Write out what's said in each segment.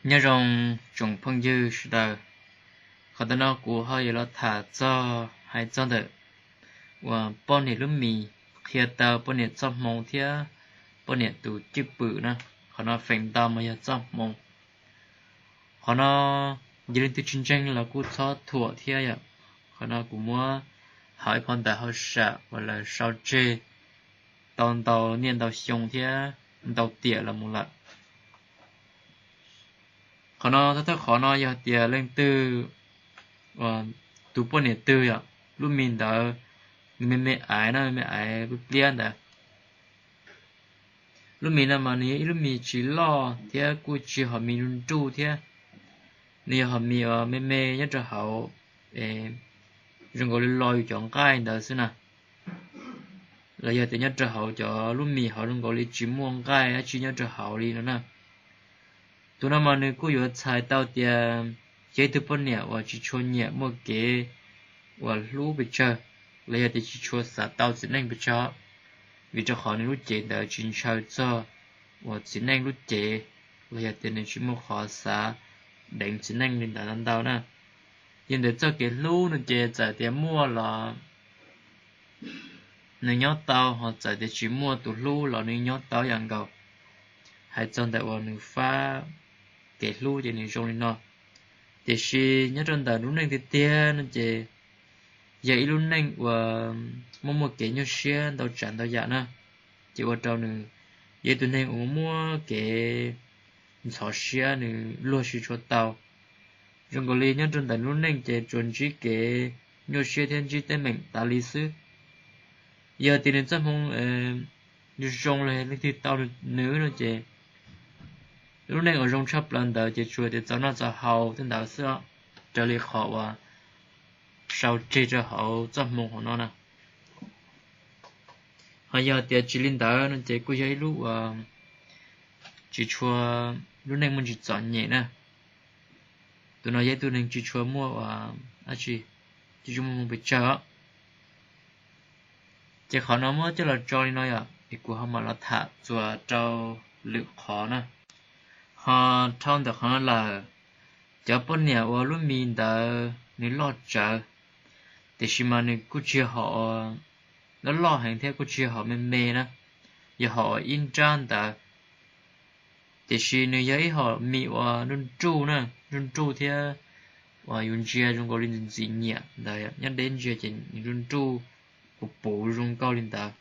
Nyob zoo tsoom phooj ywg sawv daws, qhov ntawm no kuv ho yuav los tham txog hais txog ntawm uas poj niam lub mis qhia tau poj niam txoj hmoo thiab poj niam tus cwj pwm na. Qhov no feem ntau mas yog txoj hmoo. Qhov no yog leej twg tsis ntseeg los kuj txhob thuam thiab yom. Qhov no kuv muab hauv ib phau ntawv hauj sam uas lawv sau tseg tau ntau niaj ntau xyoo thiab ntau tiam los mus lawm. Qhov no thawj thawj qhov no yog tias leej twg, tus poj niam twg yom, lub mis ntawd nws me me aiv na, me me aiv pliab ntawd. Lub mis no mas nws yog ib lub mis tsis loj thiab kuj tsis ho mis nruj nruj thiab. Nws yog ho mis uas me me nyob rau hauv, zoo nkaus li lo yus cov nqaij ntawd xwb na. Los yog tias nyob rau hauv cov lub mis hauv zoo nkaus li tsis muaj nqaij dab tsi nyob rau hauv li no na. Tus no mas nws kuj yuav txhais tau tias yog ib tug poj niam uas tsis tshua nyiam muaj kev uas hlub pes tsawg, los yog tias tsis tshua xav tau txiv neej pes tsawg, vim rau qhov nws lub cev ntawd tsis ntshaw txog uas txiv neej lub cev, los yog tias nws tsis muaj qhov xav deev txiv neej li ntawd ntau na. Yog ntawm txoj kev hlub no ces txawm tias muaj los nws nyob tau, ho txawm tias tsis muaj tus hlub los nws nyob tau yam nkaus. Hais txog ntawm uas nws fab kev hlub ces nws zoo li no. Tiam sis nyob rau ntawm lub neej tiag tiag no ces yog ib lub neej uas muaj muaj kev nyuaj siab ntau tsav ntau yam na. Ces ua rau nws yog ib tug neeg uas muaj kev ntxhov siab, nws luag tsis tshua tau. Zoo nkaus li nyob rau ntawm lub neej ces tsuas ntsib kev nyuaj siab thiab ntsib teeb meem tas li xwb. Yog tias nws txoj hmoo zoo los leej twg tau nws no ces lub neej uas zoo tshaj plaws ntawd ces tsuas tias txaus noj txaus haus tej ntawd xwb, raws li qhov uas sau tseg rau hauv txoj hmoo hauv no na. Ho yog tias tsis li ntawd no ces kuj yog ib lub uas tsis tshua, lub neej muaj tsis txom nyem na. Tus no yog ib tug neeg tsis tshua muaj uas dab tsi, tsis tshua muaj hmoo pes tsawg. Ces qhov no muab coj los tso li no yom, es kuv ho mam los tham txuas rau lwm qhov na. Ho dhau ntawm qhov no lawm, cov poj niam uas lub mis ntawd nws loj tsawv, tiam sis mas nws kuj tsis yog hom loj loj heev thiab kuj tsis yog hom me me na, yog hom ib nrab ntawd. Tiam sis nws yog ib hom mis uas nruj nruj na, nruj nruj thiab uas yus ntsia zoo nkaus li ntxim ntxim nyiam ntawd, nyob deb ntsia ces nws nruj nruj puv puv zoo nkauj li ntawd.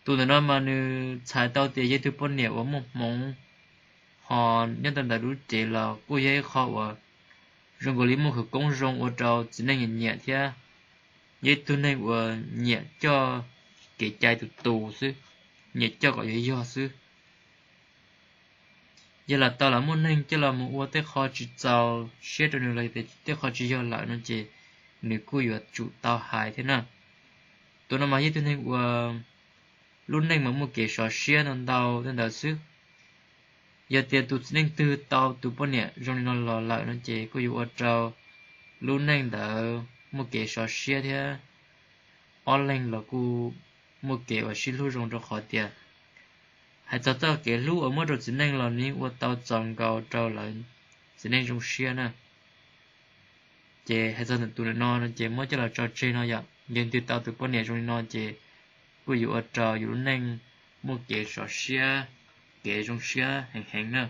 Tus ntawm no mas nws txhais tau tias yog ib tug poj niam uas muaj hmoov, ho nyob rau ntawm lub cev los kuj yog ib qho uas zoo nkaus li muaj khawv koob zoo ua rau txiv neej nyiam nyiam thiab. Yog ib tug neeg uas nyiam coj kev cai tus tus xwb, nyiam coj kom yog yog xwb. Yog lam tau lam muaj neeg coj los mus ua tej qho tsis txaus siab rau nws los tej qho tsis yog lawm no ces nws kuj yuav tsum tau hais thiab na. Tus no mas yog ib tug neeg uas lub neej mas muaj kev sov siab ntau ntau tej ntawd xwb. Yog tias tus txiv neej twg tau tus poj niam zoo li no los lawm no ces kuj yuav ua rau lub neej ntawd muaj kev sov siab thiab ob leeg los kuj muaj kev uas sib hlub zoo rau qhov tias hais txog txoj kev hlub uas muab rau txiv neej los nws yeej ua tau txaus nkaus rau lawv txiv neej zoo siab na. Ces hais txog tus ntawm no no ces muab coj los tso tseg no yom, yog twg tau tus poj niam zoo li no ces kuj yuav ua rau yus lub neej muaj kev sov siab, kev zoo siab heev heev na.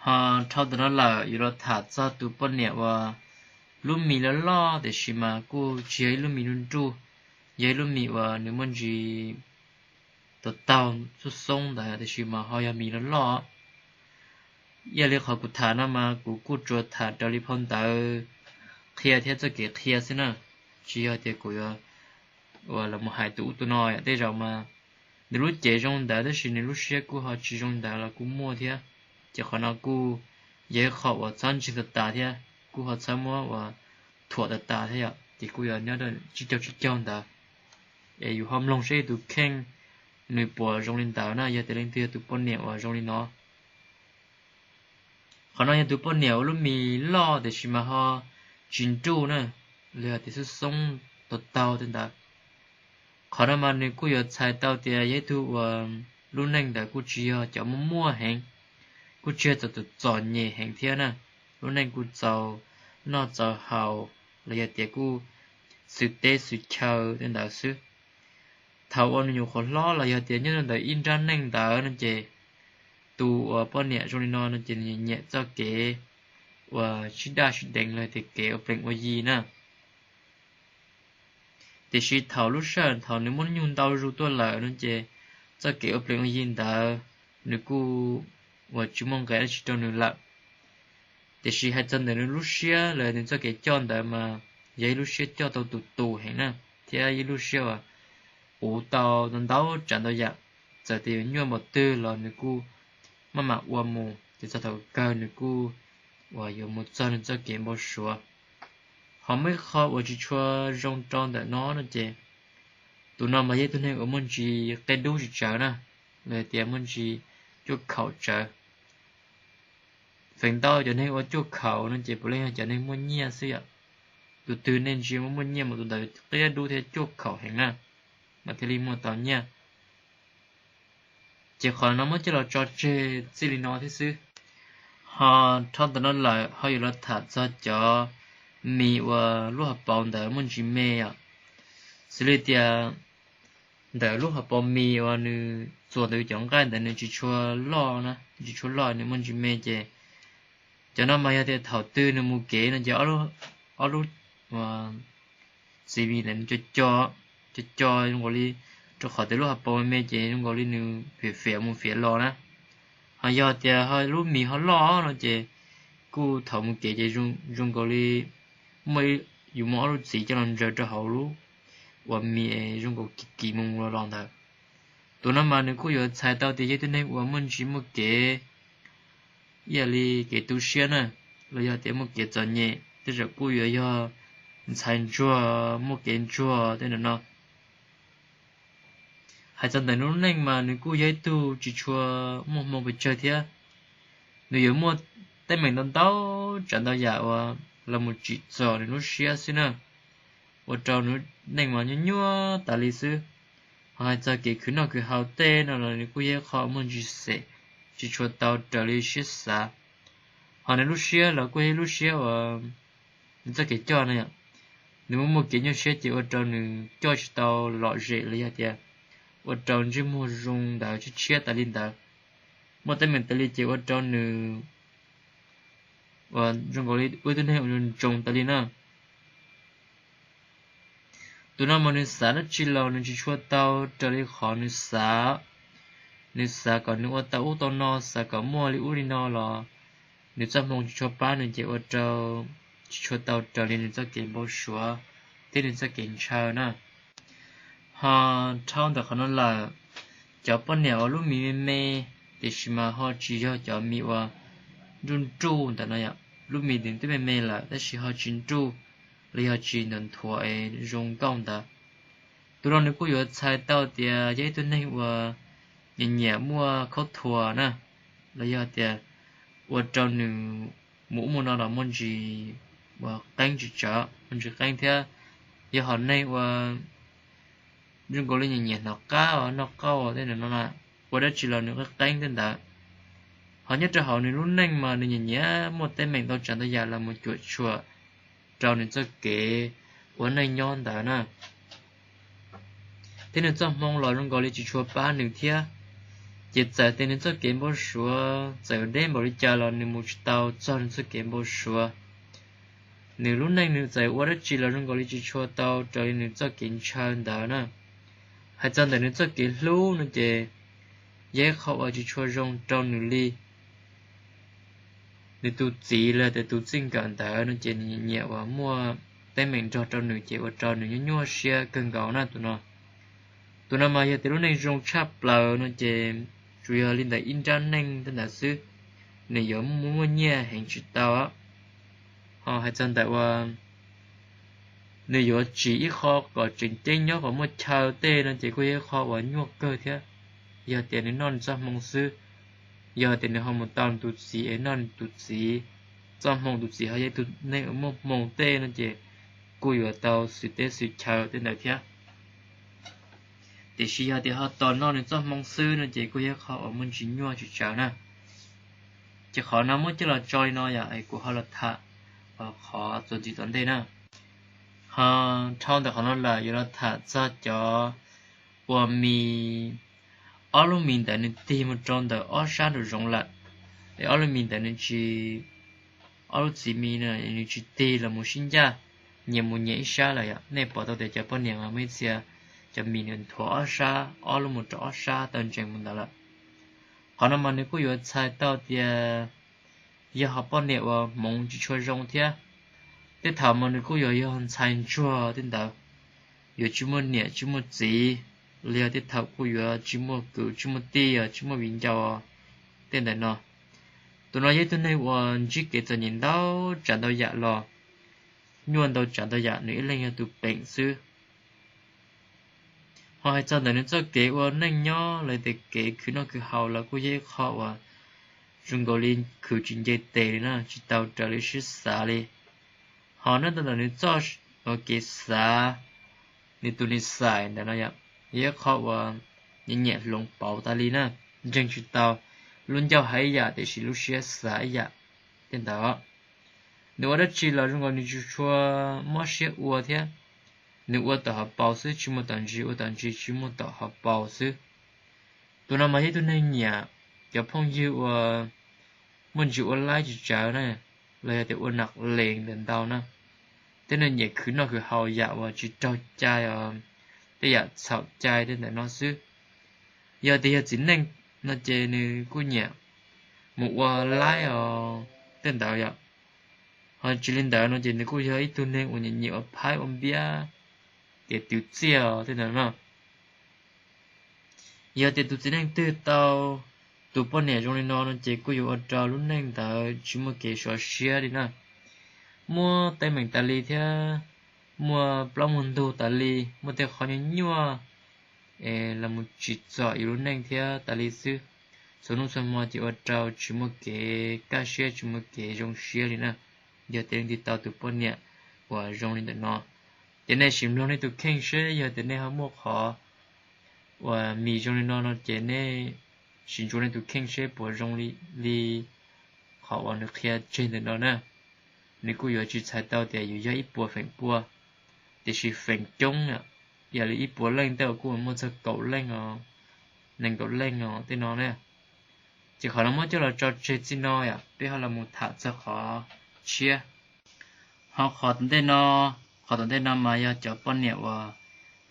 Ho dhau ntawm no lawm yuav los tham txog tus poj niam uas lub mis loj loj tiam sis mas kuj tsis yog ib lub mis nruj nruj, yog ib lub mis uas nws muaj ntsis taug taug xoob xoob ntawd tiam sis mas ho yog mis loj loj. Yog li qhov kuv tham no mas kuv kuj tsuas tham raws li phau ntawv qhia thiab txoj kev qhia xwb na, tsis yog tias kuv yuav ua los mus hais tus ub tus no yom. Tej zaum mas nws lub cev zoo ntawd tab sis nws lub siab kuj ho tsis zoo ntawd los kuj muaj thiab. Ces qhov no kuj yog ib qho uas txhob ntseeg tas tas thiab kuj ho txhob muab ua thuam tas tas thiab yom, ces kuj yuav nyob rau tsib caug tsib caug ntawd. Es yus ho mloog saib yus tus kheej nws puas zoo li ntawd na, yog tias leej twg yog tus poj niam uas zoo li no. Qhov no yog tus poj niam ua lub mis loj tiam sis mas ho tsis nruj na, los yog tias xoob xoob taug taug tej ntawd. Qhov no mas nws kuj yuav txhais tau tias yog ib tug uas lub neej ntawd kuj tsis yog cov muaj muaj heev, kuj tsis yog txom txom nyem heev thiab na, lub neej kuj txaus noj txaus haus los yog tias kuj xwm teb xwm chaw tej ntawd xwb. Thaum uas nws nyuam qhuav hlob los yog tias nyob rau ntawm ib nrab neej ntawd no ces tus uas poj niam zoo li no no ces nws nyiam txoj kev uas sib daj sib deev los tias kev ua plees ua yi na. Tiam sis thaum lub sij hawm thaum nws muaj hnub nyoog ntau zus tuaj lawm no ces txoj kev ua plees ua yi ntawd nws kuj uas tsis muaj nqis dab tsi rau nws lawm. Tiam sis hais txog ntawm nws lub siab los nws txoj kev coj ntawd mas yog ib lub siab coj tau tus tus heev na, thiab ib lub siab uas puv tau ntau tsav ntau yam. Txawm tias yuav nyuaj npaum twg los nws kuj maj mam ua mus ces txog thaum kawg nws kuj uas yuav mus txog nws txoj kev npau suav. Ho muaj ib qho uas tsis tshua zoo rau ntawm no no ces tus no mas yog ib tug neeg uas muaj ntsis qe dub tsis tsawv na, los tias muaj ntsis cuaj khaum tsawv. Feem ntau cov neeg ua cuaj khaum no ces puav leej yog cov neeg muaj nyiaj xwb yom. Tus twg nej ntsia muaj muaj nyiaj mas tus ntawd qe dub thiab cuaj khaum heev na, mas thiaj li muaj tau nyiaj. Ces qhov no muab coj los tso tseg txij li no thiab xwb. Ho dhau ntawm no lawm ho yuav los tham txog cov mis uas lub hauv paus ntawd muaj ntsis me os. Xws li tias ntawm lub hauv paus mis uas nws txuas ntawm cov nqaij ntawd nws tsis tshua loj na, tsis tshua loj, nws muaj ntsis me ces cov no mas yog tias thaum twg nws mus kev no ces ob lub txiv mis ntawd nws co co, co co zoo nkaus li, rau qhov tias lub hauv paus me ces zoo nkaus li nws fiav fiav mus fiav los na. Ho yog tias lub mis ho loj no ces kuj thaum mus kev ces zoo nkaus li muaj, yus muaj ob lub txiv coj los ntsaws rau hauv lub uas mis es zoo nkaus kiv kiv mus mus los los ntawd. Tus no mas nws kuj yuav txhais tau tias yog ib tug neeg uas muaj ntsis muaj kev ib yam li kev tu siab na, los yog tias muaj kev txom nyem, tej zaum kuj yuav yog ntxhais ntsuag, muaj kev ntsuag tej ntawm no. Hais txog ntawm nws lub neej mas nws kuj yog ib tug tsis tshua muaj hmoo pes tsawg thiab. Nws yuav muaj teeb meem ntau ntau tsav ntau yam uas los mus tsim txom nws lub siab xwb na, ua rau nws neej mas nyuaj nyuaj tas li xwb. Ho hais txog kev khwv noj khwv haus tej no los nws kuj yog ib qho muaj ntsis xem, tsis tshua tau raws li siab xav. Ho nws lub siab los kuj yog ib lub siab uas nws txoj kev coj no yom, nws muaj muaj kev nyuaj siab ces ua rau nws coj tsis tau lom zem los yog tias ua rau ntsej muag zoo ntawd tshiab tshiab tas li ntawd. Muaj teeb meem tas li ces ua rau nws uas zoo nkaus li ua ib tug neeg uas ntsoos tas li na. Tus no mas nws xav dab tsi los nws tsis tshua tau raws li qhov nws xav. Nws xav kom nws ua tau ub tau no, xav kom muaj li ub li no los nws txoj hmoo tsis tshua pab nws ces ua rau tsis tshua tau raws li nws txoj kev npau suav thiab nws txoj kev ntshaw na. Ho dhau ntawm qhov no lawm, cov poj niam uas lub mis me me, tiam sis mas ho tsis yog cov mis uas nruj nruj ntawm no yom, lub mis nws twb me me lawm tab sis ho tsis nruj, los yog tsis nthuav nthuav es zoo nkauj ntawd. Tus no nws kuj yuav txhais tau tias yog ib tug neeg uas nyiam nyiam muaj khaub thuas na, los yog tias ua rau nws mus ub mus no los muaj ntsis uas qeeb tsis tsawv, muaj ntsis qeeb thiab. Yog hom neeg uas zoo nkaus li nyiam nyiam hnov qab os, noj qab os tej no na, ua dab tsi los nws qeeb qeeb tej ntawd. Ho nyob rau hauv nws lub neej mas nws nyiam nyiam muaj teeb meem ntau tsav ntau yam los mus cuam tshuam rau nws txoj kev ua neej nyob ntawd na. Thiab nws txoj hmoo los zoo nkaus li tsis tshua pab nws thiab. Ces txawm tias nws txoj kev npau suav txawm deb npaum li cas los nws mus tsis tau txog nws txoj kev npau suav. Nws lub neej nws txawm ua dab tsi los zoo nkaus li tsis tshua tau raws li nws txoj kev ntshaw ntawd na. Hais txog ntawm nws txoj kev hlub no ces yog ib qho uas tsis tshua zoo rau nws li. Nws tus txiv los tias tus txij nkawm ntawd no ces nws nyiam uas muaj teeb meem nrog rau nws ces ua rau nws nyuaj nyuaj siab kawg nkaus na tus no. Tus no mas yog tias lub neej zoo tshaj plaws no ces tsuas yog li ntawm ib nrab neej tej ntawd xwb, nws yuav muaj muaj nyiaj heev tsis tau. Ho hais txog ntawm uas nws yuav tsim ib qho kom tseem ceeb nyob kom muaj chaw tej no ces kuj yog ib qho uas nyuaj kawg thiab. Yog tias nws noj nws txoj hmoo xwb, yog tias nws ho mus tau nws tus txiv es noj nws tus txiv txoj hmoo, tus txiv ho yog ib tug neeg uas muaj hmoo tej no ces kuj yuav tau xwm teb xwm chaw tej ntawd thiab. Tiam sis yog tias ho tos noj nws txoj hmoo xwb no ces kuj yog ib qho uas muaj ntsis nyuaj tsis tsawv na. Ces qhov no muab coj los tso li no yom, es kuv ho los tham qhov txuas ntxiv tom ntej na. Ho dhau ntawm qhov no lawm yuav los tham txog cov uas mis, ob lub mis ntawd nws tig mus rau ntawm ob sab nraum zoov lawm, es ob lub mis ntawd nws tsis, ob lub txiv mis nws tsis tig los mus sib ncaj, nyias mus nyias ib sab lawm yom. Nej pom tau tias cov poj niam mas muaj ib txhia cov mis nws nthuav ob sab, ob lub mus rau ob sab tawm ntsees mus ntawd lawm. Qhov no mas nws kuj yuav txhais tau tias yog ho poj niam uas hmoov tsis tshua zoo thiab. Tej thaum mas nws kuj yuav yog ntxhais ntsuag tej ntawd, yuav tsis muaj niam tsis muaj txiv, los yog tej thaum kuj yuav tsis muaj kwv tsis muaj tij, tsis muaj viv ncaus tej ntawm no. Tus no yog ib tug neeg uas ntsib kev txom nyem ntau tsav ntau yam los, nyuaj ntau tsav ntau yam, nws ib leeg yog tus peem xwb. Ho hais txog ntawm nws txoj kev ua neej nyob los tias kev khwv noj khwv haus los kuj yog ib qho uas zoo nkaus li khwv tsis nce tes li na, tsis tau raws li siab xav li. Ho nyob ntawm nws txoj kev xav, nws tus nws xais ntawm no yog ib qho uas nyiam nyiam hloov pauv tas li na, ntseeg tsis tau, lub ncauj hais ib yam tiam sis lub siab xav ib yam tej ntawd. Nws ua dab tsi los zoo nkaus nws tsis tshua mob siab ua thiab. Nws ua tom hauv paus xwb tsis muaj tom ntsis, ua tom ntsis tsis muaj tom hauv paus xwb. Tus no mas yog ib tug neeg nyiam cov phooj ywg uas muaj ntsis ua laib tsis tsawg na, los yog tias ua nam lees ntawm ntau na. Thiab nws nyiam khwv noj khwv haus yam uas tsis raug cai os, tej yam txhaum cai tej ntawm no xwb. Yog tias yog txiv neej no ces nws kuj nyiam mus ua laib os tej ntawd yom. Ho tsis li ntawd no ces nws kuj yog ib tug neeg uas nyiam nyiam ua phaib ua npiab, tias twv txiaj tej ntawd no. Yog tias tus txiv neej twg tau tus poj niam zoo li no no ces kuj yuav ua rau lub neej ntawd tsis muaj kev sov siab li na. Muaj teeb meem tas li thiab muaj plaub muaj ntug tas li, muaj tej qhov nyuaj nyuaj es los tsim txom yus lub neej thiab tas li xwb. Txhua hnub txhua hmo ces ua rau tsis muaj kev kaj siab tsis muaj kev zoo siab li na. Yog tias leej twg tau tus poj niam uas zoo li ntawm no, ces nej sim nrog nej tus kheej seb yog tias nej ho muaj qhov uas mis zoo li no no ces nej sim ntsuas nej tus kheej seb puas zoo li qhov uas nws qhia tseg ntawm no na. Nws kuj yuav tsis txhais tau tias yus yog ib puas feem pua, tiam sis feem coob yam li ib puas leej tej uas kuj muaj txog kaum leej os, nees nkaum leej os tej no na. Ces qhov no muab coj los tso tseg txij no yom, peb ho los mus tham txog qhov tshiab. Ho qhov tom ntej no, qhov tom ntej no mas yog cov poj niam uas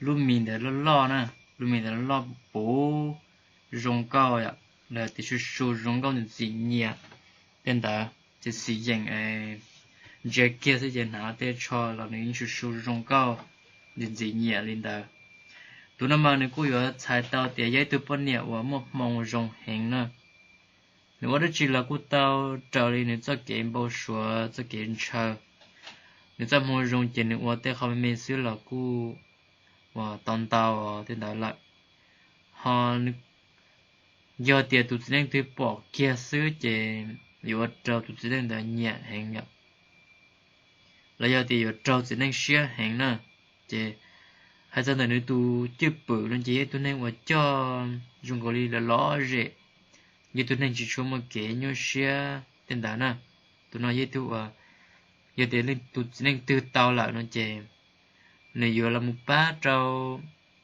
lub mis ntawd loj loj na, lub mis ntawd loj loj puv zoo nkauj yom, los tias su su zoo nkauj ntxim nyiam tej ntawd, ces txiv yeem ntsia kiag xwb ces hnav tej tsho los nws yeej su su zoo nkauj ntxim nyiam li ntawd. Tus no mas nws kuj yuav txhais tau tias yog ib tug poj niam uas muaj hmoo zoo heev na. Nws ua dab tsi los kuj tau raws li nws txoj kev npau suav txoj kev ntshaw. Nws txoj hmoo zoo ces nws ua tej qho me me xwb los kuj ua tau ntau tej ntawd lawm. Ho yog tias tus txiv neej twg pom kiag xwb ces yuav ua rau tus txiv neej ntawd nyiam heev yom, los yog tias yuav raug txiv neej siab heev na. Ces hais txog ntawm nws tus cwj pwm no ces yog ib tug neeg uas coj zoo nkaus li lom lom zem, yog tus neeg tsis tshua muaj kev nyuaj siab tej ntawd na. Tus no yog ib tug uas yog tias tus txiv neej twg tau lawm no ces nws yuav los mus pab rau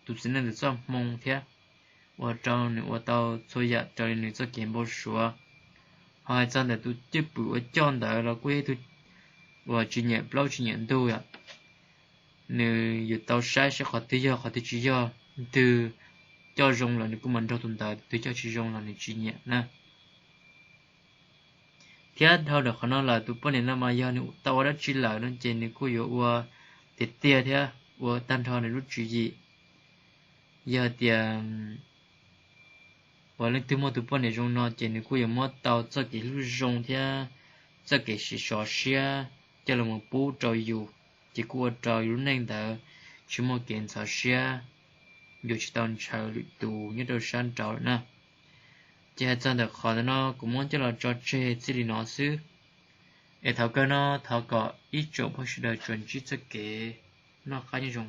tus txiv neej ntawd txoj hmoo thiab, ua rau nws ua tau txhua yam raws li nws txoj kev npau suav. Ho hais txog ntawm tus cwj pwm uas coj ntawd los kuj yog ib tug uas tsis nyiam plaub tsis nyiam ntug yom. Nws yuav tau saib saib qhov twg yog qhov twg tsis yog, twg coj zoo los nws kuj mam nrog tus ntawd, twg coj tsis zoo los nws tsis nyiam na. Thiab dhau ntawm qhov no lawm tus poj niam no mas yog nws tau ua dab tsi lawm no ces nws kuj yuav ua tiag tiag thiab ua tag nrho nws lub tswv yim. Yog tias uas leej twg muaj tus poj niam zoo no ces nws kuj yuav muab tau txoj kev hlub zoo thiab txoj kev sov siab coj los pub rau yus, ces kuj ua rau yus lub neej ntawd tsis muaj kev ntxhov siab, yus tsis tau ntshaw lwm tus nyob rau sab nraud lawm na. Ces hais txog ntawm qhov ntawm no kuv muab coj los tso tseg txij li no xwb. Es thaum kawg no thov kom ib tsoom phooj ywg sawv daws tsuas ntsib txoj kev noj qab nyob zoo.